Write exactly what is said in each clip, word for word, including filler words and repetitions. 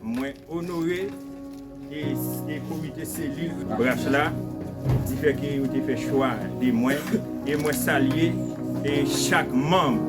Mwen onore e, e komite selil brach la, di fè ke yo te fè chwa de mwen, e mwen salye e chak manm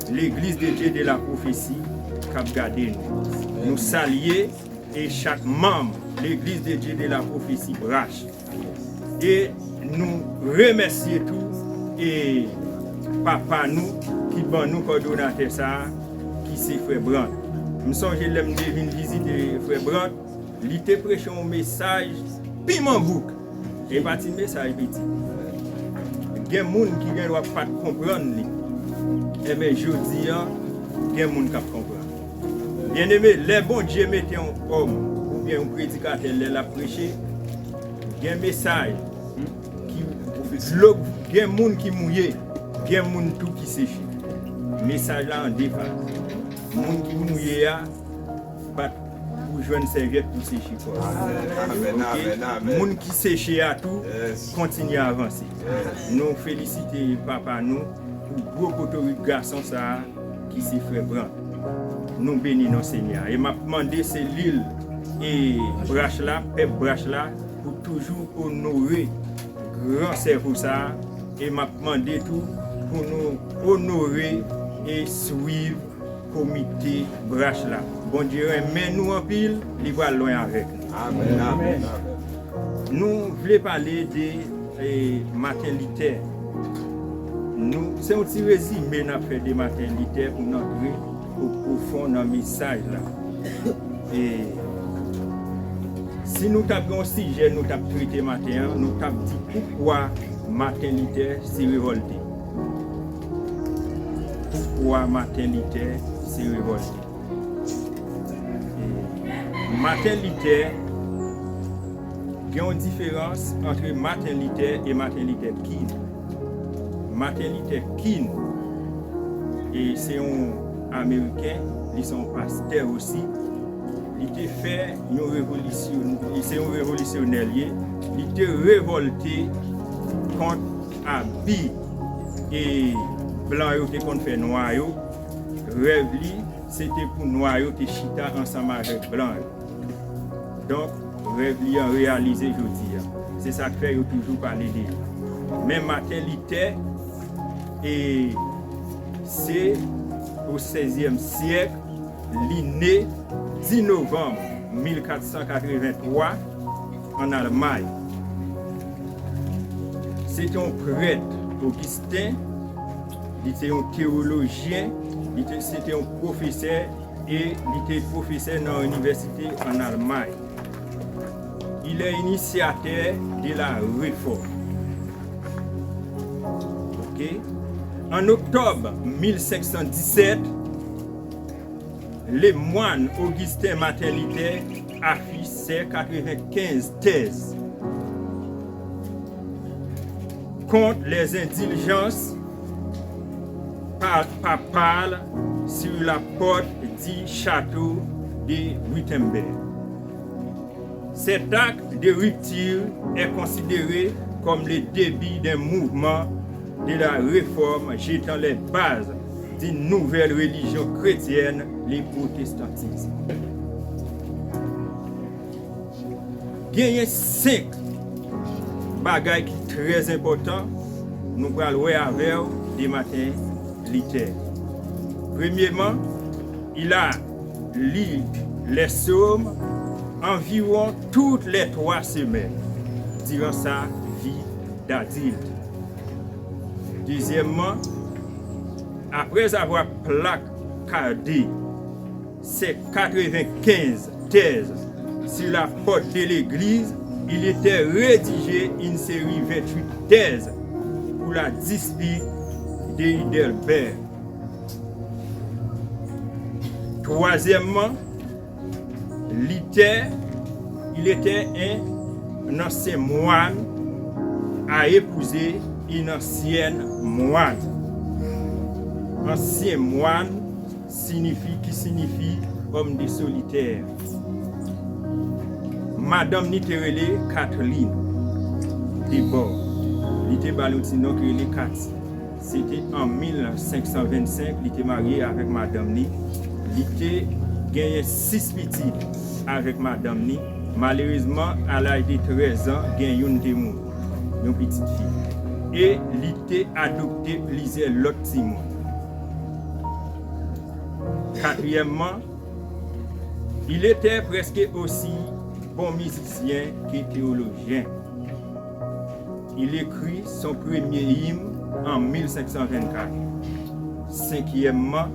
Legliz de Dye de la Pwofesi k ap gade nou. Nou salye e chak manm Legliz de Dye de la Pwofesi brach. E nou remèsye tou e papa nou ki ban nou kòdonatè sa a, ki se frè Brandt. M sonje lè m te vin vizite frè Brandt, li te preche yon mesaj piman bouk. E pa ti mesaj piti. Gen moun ki gen dwa pa t konprann li. Enben, jodi a, gen moun k ap konprann. Byeneme, lè Bondye mete yon òm oubyen yon predikatè lè l ap preche, gen mesaj ki dlo, gen moun ki mouye, gen moun tou ki seche. Mesaj la an de faz. Moun ki mouye a pa t pou jwenn sèvyèt pou seche kò l. Amèn, amèn, amèn, amèn. Moun ki seche a tou kontinye avanse. Nou felisite papa nou pou gwo potorik gason sa a ki se frè Brandt. Nou beni non Senyè a. E m ap mande selil e brach la, pèp brach la, pou toujou onore gran sèvo sa a. E m ap mande tou pou nou onore e swiv komite brach la. Bondye renmen nou anpil, li pral lwen avèk nou. Amèn, amèn, amèn. Nou vle pale de e, Maten Litè. Nou, se yon ti rezime n ap fè de Maten Litè pou n antre o pwofon nan mesaj la. E, si nou t ap gen yon sijè nou t ap trete maten an, nou t ap di poukwa Maten Litè se revòlte. Poukwa Maten Litè se revòlte. E, Maten Litè, gen yon diferans ant Maten Litè e Maten Litè King. Maten Litè King, e se yon Ameriken, li se yon pastè osi. Li te fè yon revolisyon, li se yon revolisyonè l ye. Li te revòlte kont abi e blan yo te konn fè nwa yo. Rèv li, se te pou nwa yo te chita ansanm avèk blan yo. Donk, rèv li an reyalize jodi a. Se sa k fè yo toujou pale de li. Men Maten Litè, e se o sèzyèm syèk, li ne dis novanm mil kat san katrevenntwa ann Almay. Se te yon prèt ogisten, li te yon teyolojyen, li te, se te yon pwofesè, e li te pwofesè nan inivèsite ann Almay. Il est initiateur de la réforme. Ok. En octobre mille cinq cent dix-sept, le moine Augustin Martin Luther affiche ses quatre-vingt-quinze thèses contre les indulgences pa-, papales sur la porte du château de Wittenberg. Cet acte de rupture est considéré comme le début d'un mouvement de la réforme jetant les bases d'une nouvelle religion chrétienne, le protestantisme. Genyen senk bagay ki trè enpòtan nou pral wè avè w de Martin Luther. Premyeman, il a lu les psaumes environ toutes les trois semaines durant sa vie d'adulte. Dezyèmman, après avoir placardé ses quatre-vingt-quinze thèses sur la porte de l'église, il était rédigé une série vingt-huit thèses pour la dispute de Heidelberg. Troisièmement, Luther, il était un ancien moine, a épousé une ancienne moine. Ansyen mwann siyifi, ki siyifi homme de solitaire. Madanm ni te rele Kathleen Debord. Li te ba l yon ti non ki rele Katy. Se te an mil senk san vennsenk, li te marye avèk madanm li. Li te genyen sis pitit avèk madanm li. Malerezman, a laj de trèz an, gen youn te mouri, yon pitit fi. E li te adopte plizyè lòt timoun. Katriyèmman, il était presque aussi bon musicien que théologien. Il écrit son premier hymne en mille cinq cent vingt-quatre. Cinquièmement,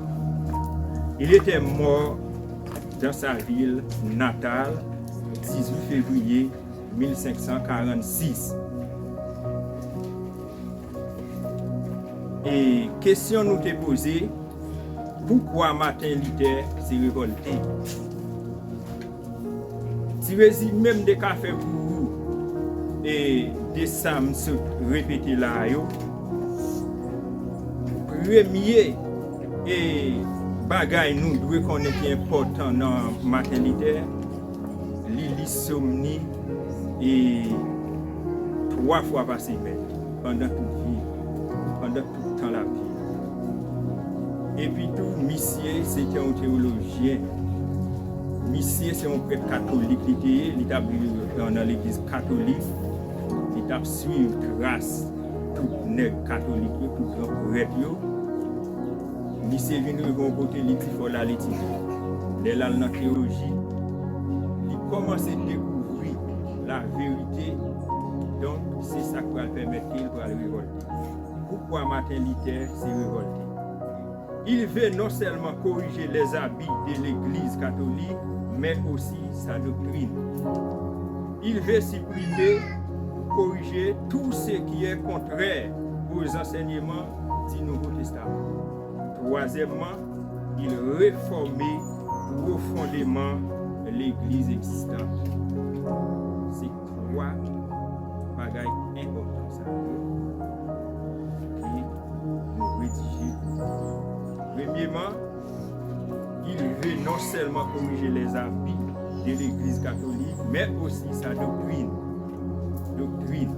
il était mort dans sa ville natale, dix-huit février mille cinq cent quarante-six. E kesyon nou te poze, poukwa Maten Litè se revòlte? Ti rezime m te ka fè pou ou, e de sa m sot repete la a yo. Premye, e bagay nou dwe konnen ki enpòtan nan Maten Litè, li li Sòm li, e twa fwa pa semèn, pandan tout vi, pandan tout tan l ap viv. Epi tou, misye se te yon teyolojyen. Misye se yon prèt katolik li te ye, li t ap viv nan legliz katolik, li t ap swiv tras tout nèg katolik yo, tout gran prèt yo. Misye vin rive yon kote, li di fò l al etidye. Lè l al nan teyoloji, li kòmanse dekouvri laverite. Donk, se sa k pral pèmèt ke l pral revòlte. Poukwa Maten Litè se revòlte? Il veut non seulement corriger les abus de l'Église catholique, mais aussi sa doctrine. Il veut supprimer ou corriger tout ce qui est contraire aux enseignements du Nouveau Testament. Troisièmement, il réforme profondément l'Église existante. Se twa bagay enpòtan sa yo ke nou redije. Premyeman, il veut non seulement corriger les abus de l'Église catholique, mais aussi sa doctrine. Doktrin.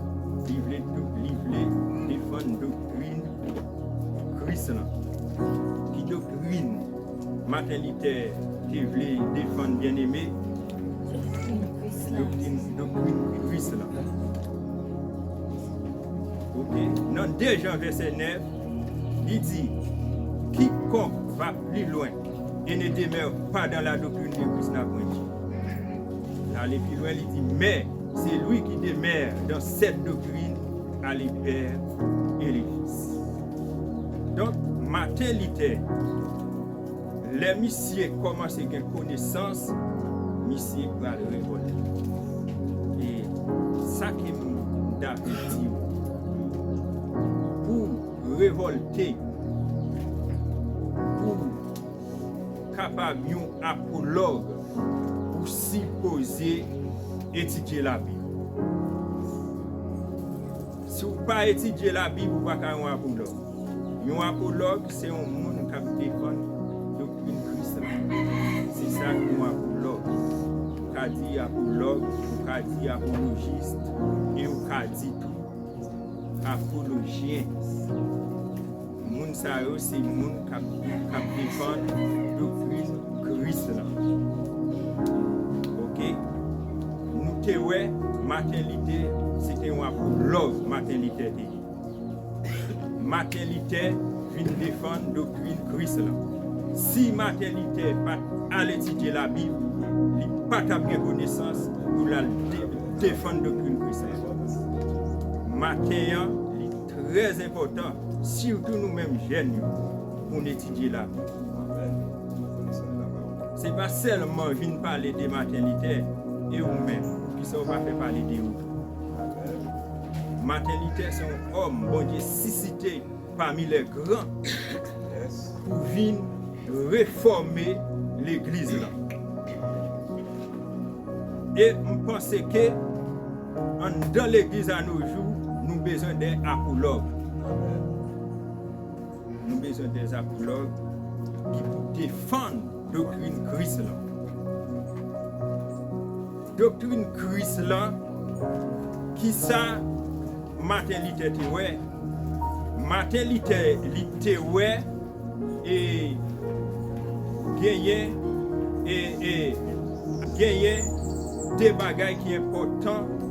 Li vle, li vle defann doktrin Kris lan. Ki doktrin Maten Litè te vle defann, byeneme? Doktrin, doktrin Kris lan. Ok. Nan de Jan vèsè nèf, li di, quiconque va plus loin et ne demeure pas dans la doctrine de Christ n'a point Dieu. L ale pi lwen, li di, mais celui qui demeure dans cette doctrine a le Père et le Fils. Donk, Maten Litè, lè misye kòmanse gen konesans, misye pral revòlte. E sa ke m ta vle di w, pou revòlte, pou kapab yon apològ, ou sipoze etidye Labib. Si w pa etidye Labib, ou pa ka yon apològ. Yon apològ, se yon moun k ap defann doktrin Kris lan. Se sa k yon apològ. Ou ka di apològ, ou ka di apolojis, e ou ka di tou apolojyen. Moun sa yo se moun k ap, k ap defann doktrin Kris lan. Ok? Nou te wè Maten Litè, se te yon apològ Maten Litè te ye. Maten Litè vin defann doktrin Kris lan. Si Maten Litè pa t al etidye Labib, li pa t ap gen konesans pou l al de-, defann doktrin Kris lan. Maten an, li trè enpòtan, sitou nou menm jèn yo, pou n etidye Labib. Se pa sèlman vin pale de Maten Litè, e ou menm, poukisa w pa fè pale de ou tou? Maten Litè se yon òm Bondye sisite pami lè gran pou vin refòme legliz lan. E m panse ke anndan legliz a no jou, nou bezwen de apològ. Nou bezwen de apològ ki pou defann doktrin Kris lan. Doktrin Kris lan, kisa Maten Litè te wè? Maten Litè, li te wè e genyen e, e, genyen de bagay ki enpòtan